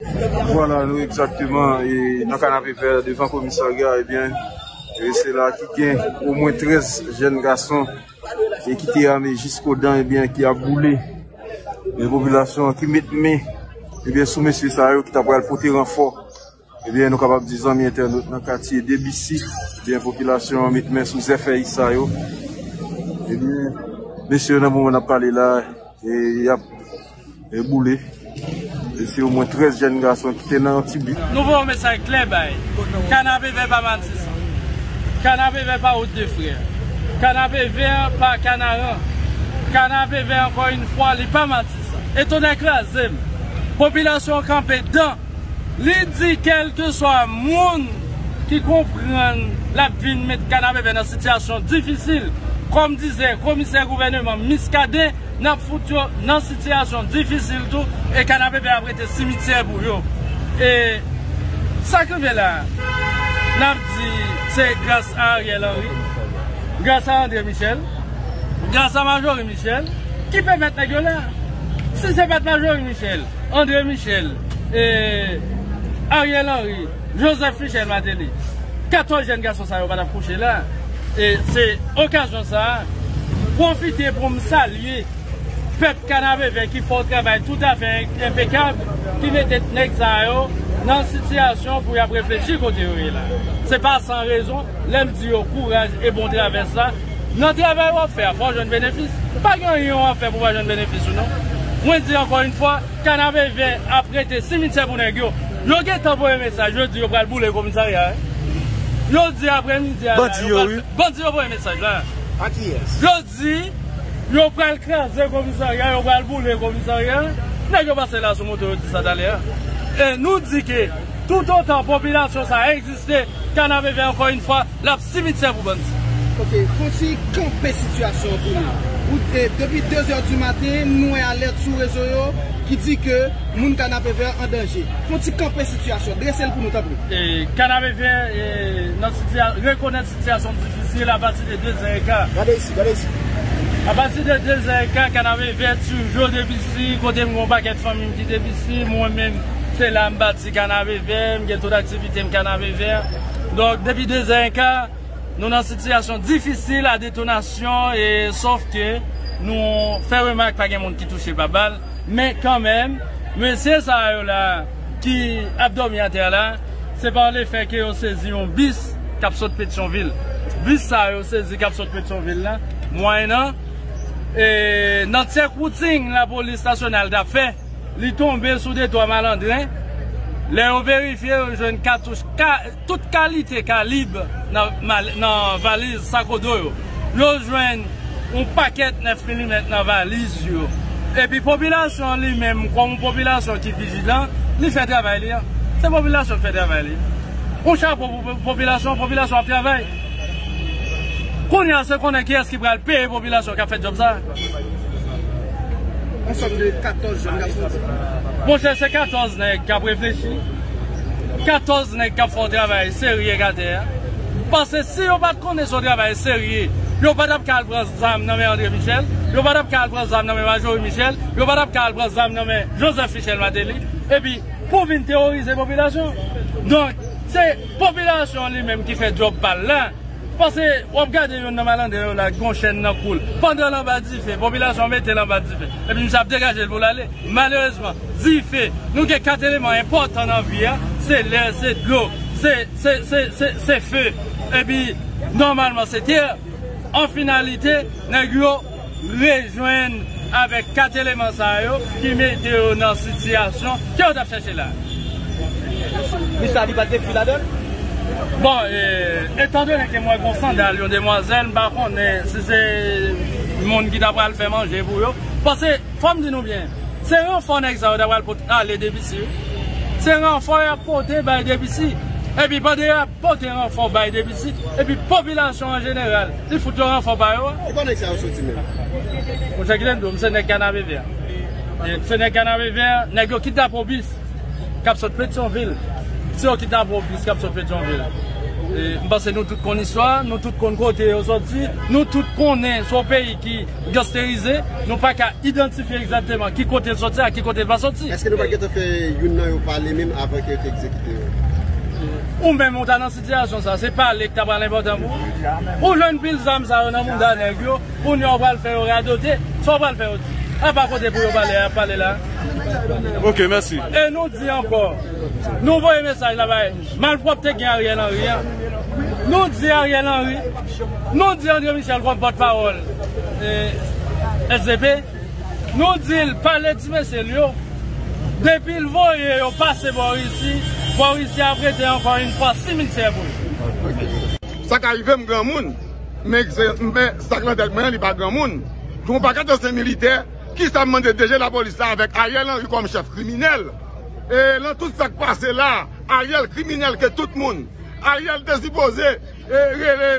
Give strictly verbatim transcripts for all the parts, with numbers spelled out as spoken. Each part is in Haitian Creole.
Vwala, nou egzakteman e, nan Kanapevè, devan komisarya, ebyen, e se la ki gen omwen trèz jèn gason e ki te ame jiskodan, ebyen, ki ap boule. E popilasyon an ki met men, ebyen, sou mesye sa yo ki ta pral pote ranfò. Ebyen, nou kapab di zanmi entènot nan katye Debisi, ebyen, popilasyon an met men sou zèfèy sa yo. Ebyen, mesye yo nan moman n ap pale la, e y ap e, boule. E se omwen trèz jèn gason ki te nan yon ti bi. Nou voye yon mesaj klè bay. Kanapevè pa Matisan. Kanapevè pa Wout de Frè. Kanapevè pa Kanaran. Kanapevè, ankò yon fwa, li pa Matisan. E tonnè kraze m. Popilasyon an kanpe dan. Li di kèlkeswa moun ki konprann l ap vin met Kanapevè nan sitiyasyon difisil, kòm dizè komisè gouvèneman Miskaden, n ap fout yo nan sitiyasyon difisil tou, e Kanapevè ap rete simityè pou yo. E sa k rive la, n ap di se gras a Ariel Henry, gras a André Michel, gras a Majorie Michel ki pèmèt nèg yo la. Si se pa t Majorie Michel, André Michel, e, Ariel Henry, Joseph Michel Martelly, katòz jèn gason sa yo pa t ap kouche la. E se okazyon sa a, pwofite pou m salye pèp Kanapevè ki fè yon travay toutafè enpekab, ki mete nèg sa yo nan sitiyasyon pou y ap reflechi kote yo ye la. Se pa san rezon, lè m di yo kouraj e bon travès la, nan travay w ap fè a, fò w jwenn benefis. Pa gen anyen w ap fè pou w pa jwenn benefis ou non. Mwen di ankò yon fwa, Kanapevè ap rete simityè pou nèg yo. Yo gentan voye mesaj, yo di yo pral boule komisarya a. Yo di aprèmidi a la, bandi yo, wi. Bandi yo voye mesaj la. A kiyès? Yo di yo pral kraze komisarya, yo pral boule komisarya. Nèg yo pase la sou moto, yo di sa talè a. E nou di ke toutotan popilasyon sa a egziste, Kanapevè, ankò yon fwa, l ap simityè pou bandi. Ok, fon ti kanpe sitiyasyon an pou nou. Ou, e, depi de zè di maten, nou wè alèt sou rezo yo ki di ke moun Kanapevè an danje. Fon ti kanpe sitiyasyon, drese l pou nou, tanpri. E, Kanapevè, e, nan sitiya-, rekonèt sitiyasyon difisil apati de de zè e ka. Gade isi, gade isi. Apati de de zè e ka, Kanapevè toujou Debisi, kote m gen yon pakèt fanmi m ki Debisi, mwen menm, se la m bati Kanapevè, m gen tout aktivite m Kanapevè. Donk, depi de zè e ka, nou nan sitiyasyon difisil a detonasyon, e sòf ke nou fè remak pa gen moun ki touche pa bal, men kanmenm, mesye sa yo la ki ap dòmi atè a la, se pa lefè ke yo sezi yon bis k ap sot Petyonvil. Bis sa yo sezi k ap sot Petyonvil la, mwayennan, e, nan tchèk woutin lapolis nasyonal t ap fè, li tonbe sou de twa malandren. Lè yo verifye, yo jwenn katouch, ka-, tout kalite kalib nan mal-, nan valiz sakodo yo. Yo jwenn yon pakèt nèf milimèt nan valiz yo. Epi popilasyon an li menm, kòm yon popilasyon ki vijilan, li fè travay li an. Se popilasyon ki fè travay li. Yon chapo pou po-, popilasyon, popilasyon ap travay. Kounye a, se konnen kiyès ki pral peye popilasyon k ap fè djòb sa. Yon sòm de katòz jèn gason. Monchè, se katòz nèg k ap reflechi. Katòz nèg k ap fè yon travay serye k atè a. Paske si yo pa t konnen se yon travay serye, yo pa t ap ka al pran zam nan men André Michel, yo pa t ap ka al pran zam nan men Majorie Michel, yo pa t ap ka al pran zam nan men Joseph Michel Martelly, epi pou vin teworize popilasyon. Donk, se popilasyon li menm ki fè djòb pa l la. Paske w ap gade youn nan malandren yo la, gon chèn nan kou l. Pandan l anba dife, popilasyon mete l anba dife. Epi misye ap degaje l pou l ale. Malerezman, dife, nou gen kat eleman enpòtan nan vi a, se lè, se dlo, se, se, se, se, se fe. Epi, nòmalman, se tè. An finalite, nèg yo rejwenn avèk kat eleman sa yo ki mete yo nan sitiyasyon ke yo t ap chèche la. Misye a di pa t gen fi ladan l? Bon, e, etandone ke mwen gon sandal yon demwazèl, m pa konnen si se moun ki ta pral fè manje pou yo. Paske, fò m di nou byen, se ranfò nèg sa yo ta pral pote ale Debisi, wi. Se ranfò y ap pote bay Debisi. Epi pandan y ap pote ranfò bay Debisi, epi popilasyon an jeneral, li fout yo ranfò pa yo. Ki bò nèg sa yo soti menm? Monchè, kite m di w, m se nèg Kanapevè. E, se nèg Kanapevè, nèg yo kidnape yon bis k ap sot Petyonvil. Se yo kidnape yon bis k ap sot Petyonvil. E, m panse nou tout konn istwa, nou tout konn kote yo soti, nou tout konnen se yon peyi ki gangsterize, nou pa ka idantifye egzakteman ki kote l soti ak ki kote l pa soti. Èske nou pa t gentan fè youn nan yo pale menm avan ke yo te egzekite yo? Ou menm ou ta nan sitiyasyon sa, se pale ki ta pral enpòtan pou ou. Ou jwenn pil zam sa yo nan mouda nèg yo, kounye a w pral fè yo radote, sa w pral fè yo di. A pa kote pou yo pale a, y ap pale la. Ok, mèsi. E nou di ankò, nou voye mesaj la bay malpwòpte gen Ariel Henry an. Nou di Ariel Henry, nou di André Michel kòm pòtpawòl, eh, S D P, nou di l pale ti mesye l yo. Depi l voye yo pase bò isi, bò isi ap rete ankò yon fwa simityè pou yo. Sa ka rive m granmoun, men se- men sa k nan tèt mwen an, li pa granmoun. Gen yon pakèt ansyen militè, kisa m mande D G lapolis la avèk Ariel Henry kòm chèf kriminèl? E nan tout sa k pase la, Ariel kriminèl ke tout moun. Ariel te sipoze, e, rele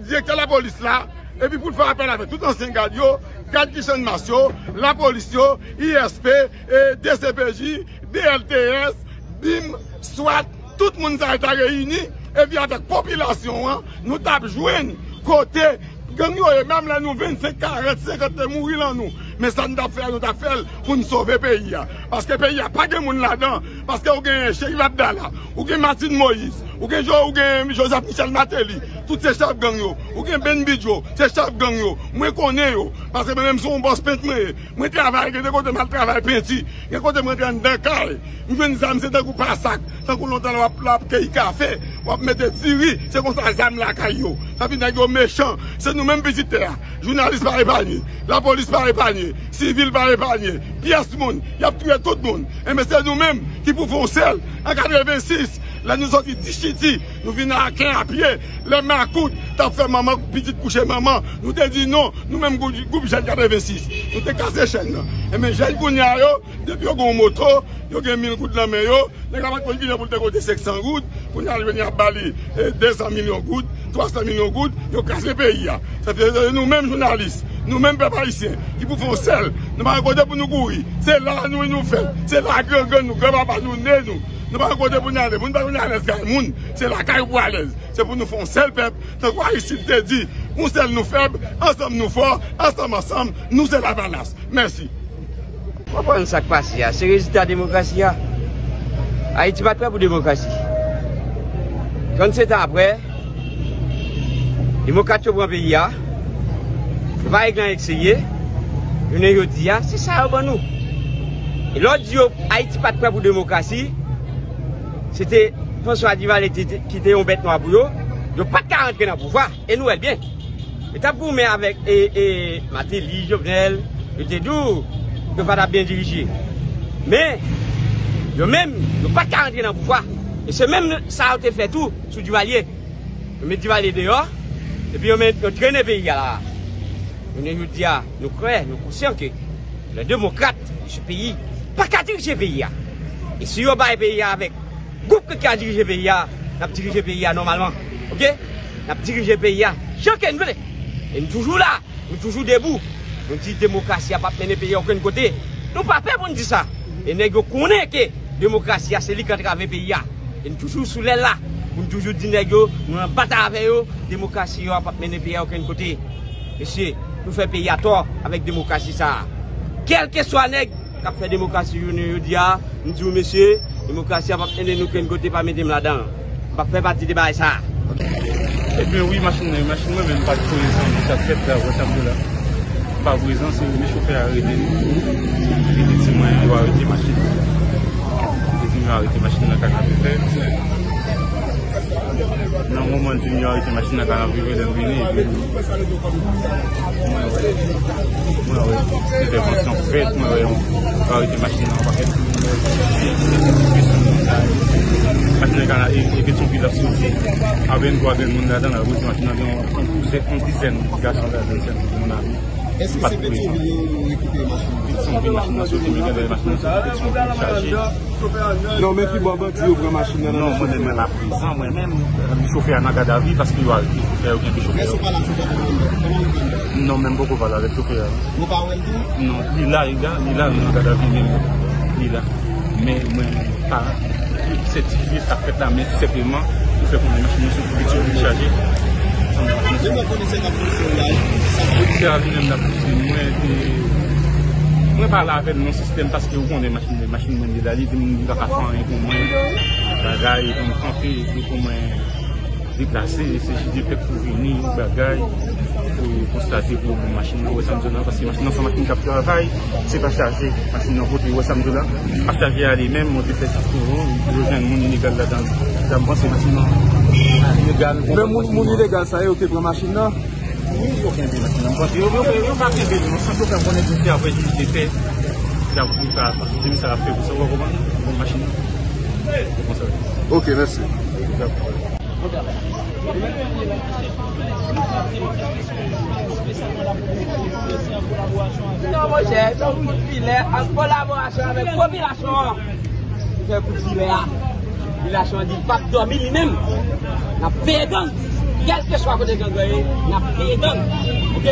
direktè lapolis la, epi pou l fè apèl avèk tout ansyen gad yo, gad ki Channmas yo, lapolis yo, I S P, e, D C P J, B L T S, bim, swat, tout moun sa yo ta reyini, epi avèk popilasyon an, nou t ap jwenn kote gang yo ye, menm lè nou vennsenk, karant, senkant te mouri lan nou. Men sa n t ap fè a, nou t ap fè l pou n sove peyi a. Paske peyi a pa gen moun ladan. Paske ou gen Cherif Abdallah, ou gen Martine Moïse, ou gen Jo-, ou gen Joseph Michel Martelly, tout se chèf gang yo. Ou gen Ben Bidjo, se chèf gang yo. Mwen konnen yo, paske mwen menm se yon bòs pent mwen ye. Mwen travay, gen de kote m al travay penti, gen kote mwen te anndan kay. M jwenn zam, se tankou pa sak, tankou lontan lè w ap, lè w ap keyi kafe, w ap mete diri, se konsa zam lakay yo. Sa vin nèg yo mechan, se nou menm vizitè a. Jounalis pa epanye, lapolis pa epanye, sivil pa epanye, pyès moun, y ap touye tout moun. Enben se nou menm ki pou fè yon sèl. An katrevensis, lè nou soti Dichiti, nou vin Aken a pye, lè makout t ap fè manman, pitit kouche manman, nou te di non, nou menm gwoup, gwoup jèn katrevensis, nou te kase chèn nan. Enben jèn kounye a yo, depi yo gen yon moto, yo gen mil goud nan men yo, nèg la pa t konn kijan pou l te konte senk san goud, kounye a l vini ap ba li, e, de san milyon goud, twa san milyon goud, yo kraze peyi a. Sa vle di nou menm jounalis, nou menm pèp ayisyen, ki pou fè yon sèl, nou pa gen kote pou nou kouri. Se la nou, nou fèt, se la grangrann nou, granpapa nou, ne nou. Nou pa gen kote pou n ale, pou n pa vin alèz kay moun, se lakay ou pou alèz. Se pou nou fè yon sèl pèp, tankou Aristid te di, yon sèl nou fèb, ansanm nou fò, ansanm, ansanm, nou se Lavalas. Mèsi. Konprann sa k pase a, se rezilta demokrasi a. Ayiti pa t prè pou demokrasi. Trannsenk tan apre, demokrat yo pran peyi a, yo pa regle anyen k serye, jounen jodi a, se sa yo ban nou. E lè w di yo Ayiti pa t prè pou demokrasi, se te François Duvalier te- te- ki te yon bèt nwa pou yo, yo pa t ka rantre nan pouvwa, e nou wè l byen. Yo t ap goumen avèk e, e, Martelly, Jovenel, yo te di w yo pa t ap byen dirije. Men, yo menm, yo pa t ka rantre nan pouvwa. E se menm sa yo te fè tou sou Duvalier. Yo met Duvalier deyò, epi yo met, yo trennen peyi a la. Jounen jodi a, nou kwè, nou konsyan ke lè demokrat, mesye peyi, pa ka dirije peyi a. E si yo bay peyi a avèk gwoup ki ka dirije peyi a, n ap dirije peyi a nòmalman. Oke? N ap dirije peyi a jan ke n vle. E n toujou la, nou toujou debou. Nou di demokrasi a p ap mennen peyi a okenn kote. Nou pa pè pou n di sa. E nèg yo konnen ke demokrasi a se li k antrave peyi a. E n toujou sou lèl la. Pou n toujou di nèg yo, nou nan batay avè yo, demokrasi yo a p ap mennen peyi a okenn kote. Mesye, nou fè peyi a tò avèk demokrasi sa a. Kèlkeswa nèg k ap fè demokrasi jounen jodi a, m di w mesye, demokrasi a p ap mennen nou kenn kote, pa mete m ladan. M p ap fè pati de bagay sa a. Ebyen wi, machin nan, machin mwen menm pa t prezan nan sa k fèt la, wè sa m di la. Pa prezan, se men chofè a rele, rele ti mwen, yo arete machin nan. Yo di yo arete machin nan Kanapevè. Nan moman l vini, yo arete machin nan Kanapevè, lè m vini, epi mwen wè, mwen wè entèvansyon fèt, mwen wè yon, yo arete machin nan, yon pakèt moun, mwen wè machin nan Kana-, e, e Petyonvil ap soti, avèk twa grenn moun ladan l, arete machin nan, gen yon, yon, yon dizèn gason ladan l, sèl moun ame. Èske se Petyonvil yo rekipere machin nan? Petyonvil machin nan soti, men gade machin nan soti Petyonvil chaje. Non, men ki bò bandi yo pran machin nan? Non, mwen menm mwen pa prezan, mwen menm, chofè a nan gadavi paske yo arete chofè a, yo kenbe chofè a. Èske w pale ak chofè a? Kòman yo pran? Non, men m poko pale avèk chofè a. Ou pa wè l tou? Non, li la, li la, li la, li nan gadavi menm. Li la. Men mwen pa sètifye sa k fèt la, men senpleman, Fè konnen machin nan se pou Petyon vin chaje. Depi konnen se k ap pouse w la, sa polisye a li menm l ap pouse mwen te, mwen pale avè l nan sistèm paske ou konnen machin, machin mwen li la, li di m li pa ka fè anyen pou mwen. Bagay, pou m kanpe, pou mwen deplase, se jis de fèt pou vini, bagay, pou konstate pou machin nan, wè sa m di w la, paske machin nan se yon machin k ap travay, se pa chaje. Machin nan kote, wè sa m di w la, pa chaje ale menm, mwen te fè sa pou yo, yo jwenn moun ilegal ladan l. Sa m panse machin nan ilegal. Men moun, moun ilegal sa yo te pran machin nan? Wi, yo kenbe machin nan. M panse yo, yo, yo pa kenbe l, non, san yo fè konnen tout se apre jis de fèt. Sa pou sa, depi sa ap fè pou sa, w konprann? Bon, machin nan. Se konsa. Ok, mèsi. Dakò. Non, monchè, se yon kout filè an kolaborasyon avèk popilasyon an. Li fè kout filè a. Popilasyon an di l p ap dòmi li menm. N ap veye gang. Kèlkeswa kote gang lan ye, n ap veye gang. Ok?